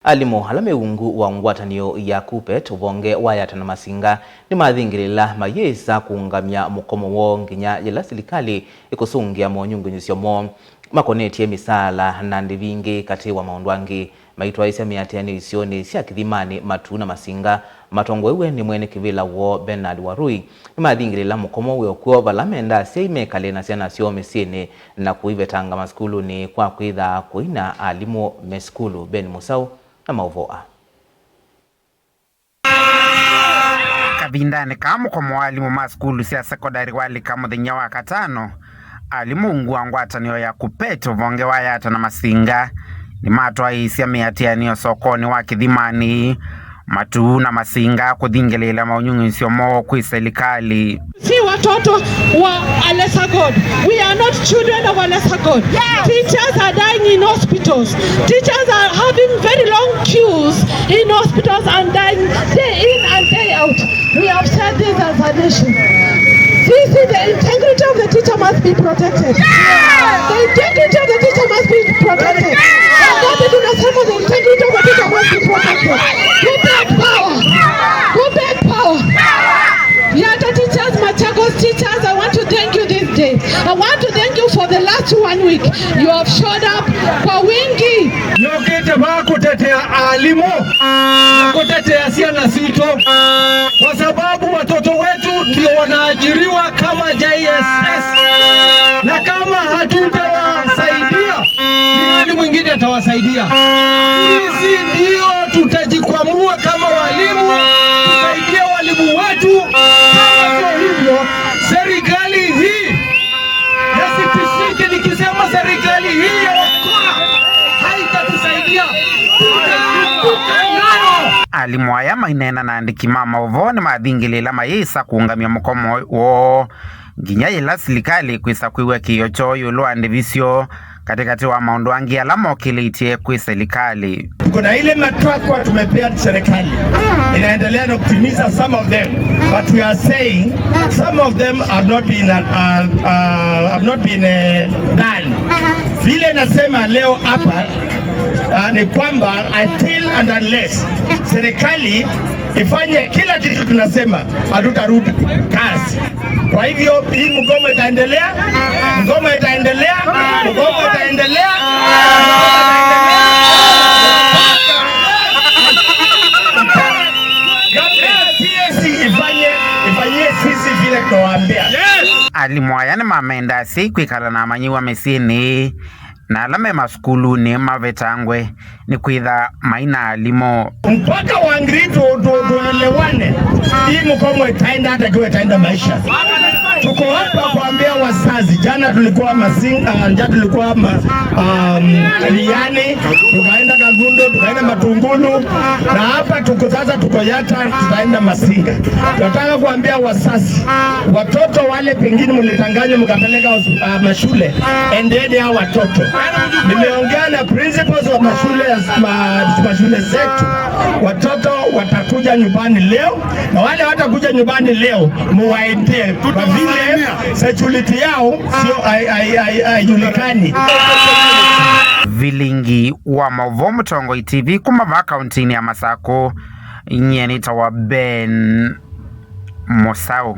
Alimu ala me ungu wa ngwatanio ya KUPPET uvonge wa Yatta na Masinga ni mathingilila mayisa kuungamya mukomo woo nginya yila silikali ikusungia monyungunyisyo mo makonetie misala na ndi vingi kati wa maundu angi maitwaisya miatianio isioni sya Kithimani Matuu na Masinga matongoewe ni mwene kivila wo Bernard Warui ni mathingilila mukomo wiokuo vala menda asyai mekale na syana syoo misyini na kuivetanga masukuluni kwa kwitha kuina alimu mesukulu. Ben Musau na mauvoa. Kavindani ka mukomo wa alimu ma sukulu sya sekondari walika muthenya wa katano alimu ungu wa ngwatanio ya KUPPET uvonge wa Yatta na Masinga ni matwaisya miatianio sokoni wa Kithimani Matuu na Masinga kuthingilela maunyungisyo moo kwi selikali. Si watoto wa a lesser God. We are not children of a lesser God. Teachers are dying in hospitals. Teachers are having very long queues in hospitals and dying day in and day out. We have said this as a nation. See, the integrity of the teacher must be protected. The integrity of the teacher must be protected. Wangapi tunasema the integrity of the teacher must be protected? Go back power. Go back power. Yatta teachers, Machakos teachers, I want to thank you this day. I want to thank you for the last one week. You have showed up kwa wingi. Nyokete ba kutetea alimu, kutetea siana sito, kwa sababu watoto wetu ndio wanaajiriwa kama JSS, na kama hatutawasaidia ni nani mwingine atawasaidia? Sisi ndio tutajikwamua kama walimu, tusaidie walimu wetu. Kama sio hivyo, serikali hii yasitishike. Nikisema serikali hii ya wakora haitatusaidia, tutaanguka nayo. Alimu aya mainena na andiki ma mauvoo ni mathingilila mayisa kuungamia mukomo woo nginya yila silikali kwisa kwiwa kiio choo yulu wa ndivisyo katikati wa maundu angi ala mokilitie kwi selikali. Tuko na ile matakwa tumepea serikali inaendelea na kutimiza some of them, but we are saying some of them have not been done. Vile nasema leo hapa ni kwamba until and unless serikali ifanye kila kitu tunasema, hatutarudi kazi. Kwa hivyo hii mgomo itaendelea, mgomo itaendelea, mgomo itaendelea, mgomo itaendelea. TSC ifanyie sisi vile tunawaambia. Alimu aya ni mamenda asyai kwikala na amanyiwa misyini na ala me masukuluni mavetangwe ni kwitha maina alimu. Mpaka waangri tuelewane, hii mgomo itaenda hata ikiwa itaenda maisha. Tuko hapa kuambia wazazi, jana tulikuwa Masinga, jana tulikuwa Liani, tukaenda Kangundo, tukaenda Matungulu, na hapa tuko sasa, tuko Yatta, tutaenda Masinga. Tunataka kuambia wazazi, watoto wale pengine mlitanganywa mkapeleka mashule, endeni hao watoto. Nimeongea na principals wa mashule zetu, watoto watakuja nyumbani leo, na wale watakuja nyumbani leo muwaendee, kwa vile security yao sio haijulikani. Vilingi wa Mauvoo Mutongoi TV kuma va kaunti ya Masako, nye nitawa Ben Musau.